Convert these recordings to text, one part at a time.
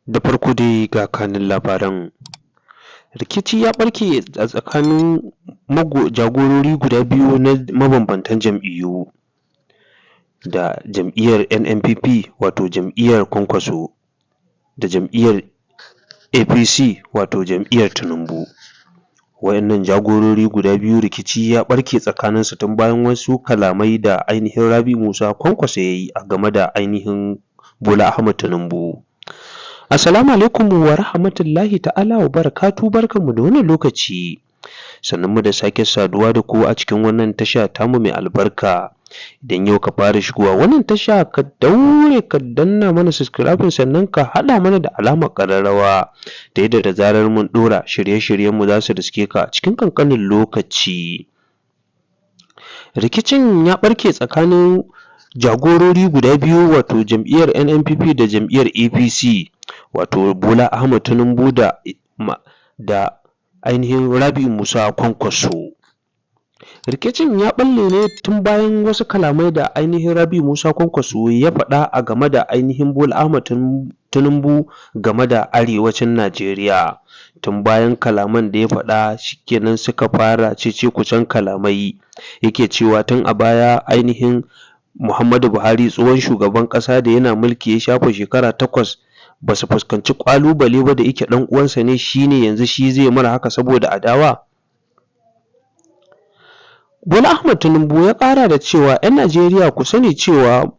Da farko dai ga kanun labaran. Rikici ya ɓarke a tsakanin jagorori guda biyu na mabambantan jam'iyyu, da jam'iyyar NNPP, wato jam'iyyar Kwankwaso, da jam'iyyar APC, wato jam'iyyar Tinubu. Waɗannan jagorori guda biyu rikici ya ɓarke tsakaninsu tun bayan wasu kalamai da ainihin Rabi'u Musa Kwankwaso ya yi a game da ainihin Bola Ahmed Tinubu. Assalamu alaikum wa rahmatullahi ta'ala wa barakatuhu. Barkanmu da wannan lokaci, sannunmu da sake saduwa da ku a cikin wannan tasha tamu mai albarka. Idan yau ka fara shigowa wannan tasha, ka daure ka danna mana subscribing, sannan ka haɗa mana da alamar ƙararrawa, ta yadda da zarar mun ɗora shirye-shiryenmu za su riske ka cikin ƙanƙanin lokaci. Rikicin ya ɓarke tsakanin jagorori guda biyu, wato jam'iyyar NNPP da jam'iyyar APC, wato Bola Ahmed Tinubu da ainihin Rabi'u Musa Kwankwaso. Rikicin ya ɓalle ne tun bayan wasu kalamai da ainihin Rabi'u Musa Kwankwaso ya faɗa a game da ainihin Bola Ahmed Tinubu game da arewacin Najeriya. Tun bayan kalaman da ya faɗa, shi kenan suka fara cece-kucen kalamai. Yake cewa tun a baya ainihin Muhammadu Buhari, tsohon shugaban ƙasa, da yana mulki ya shafe shekara 8 ba su fuskanci ƙalubale ba, da yake ɗan uwansa ne, shi ne yanzu shi zai mar haka saboda adawa. Bola Ahmed Tinubu ya ƙara da cewa 'yan Najeriya, ku sani cewa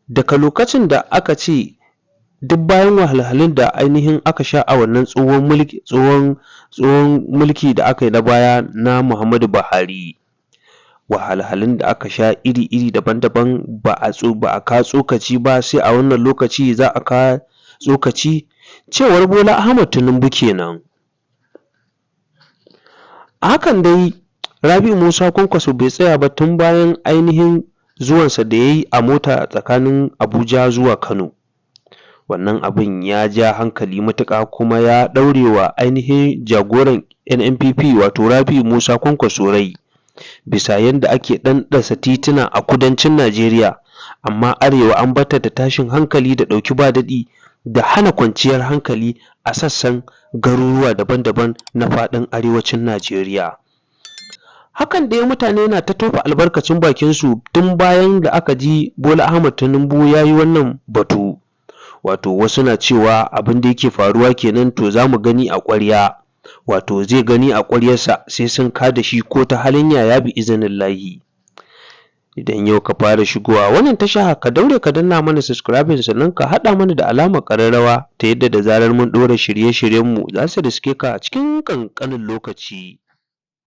daga lokacin da aka ce duk bayan wahalhalun da ainihin aka sha a wannan tsohon mulki, tsohon mulki da aka yi na baya na Muhammadu Buhari, wahalhalun da aka sha iri-iri, daban-daban, ba a kawo tsokaci ba, sai a wannan lokaci za a kawo tsokaci, cewar Bola Ahmed Tinubu kenan. A hakan dai Rabi'u Musa Kwankwaso bai tsaya ba tun bayan ainihin zuwansa da ya yi a mota tsakanin Abuja zuwa Kano. Wannan abin ya ja hankali matuƙa, kuma ya ɗaure wa ainihin jagoran NNPP, wato Rabi'u Musa Kwankwaso, rai, bisa yadda ake ɗanɗasa tituna a kudancin Najeriya, amma arewa an bar ta da tashin hankali da ɗauki ba daɗi da hana kwanciyar hankali a sassan garuruwa daban-daban na faɗin arewacin Najeriya. Hakan dai mutane na ta tofa albarkacin bakinsu tun bayan da aka ji Bola Ahmed Tinubu ya yi wannan batu. Wato wasu na cewa abin da yake faruwa kenan, to za mu gani a ƙwarya, wato zai gani a ƙwaryarsa, sai sun kada shi ko ta halin yaya, bi iznillahi. Idan yau ka fara shigowa wannan tasha, ka daure ka danna mana subscribing, sannan ka haɗa mana da alamar ƙararrawa, ta yadda da zarar mun ɗora shirye-shiryenmu za su riske ka cikin ƙanƙanin lokaci.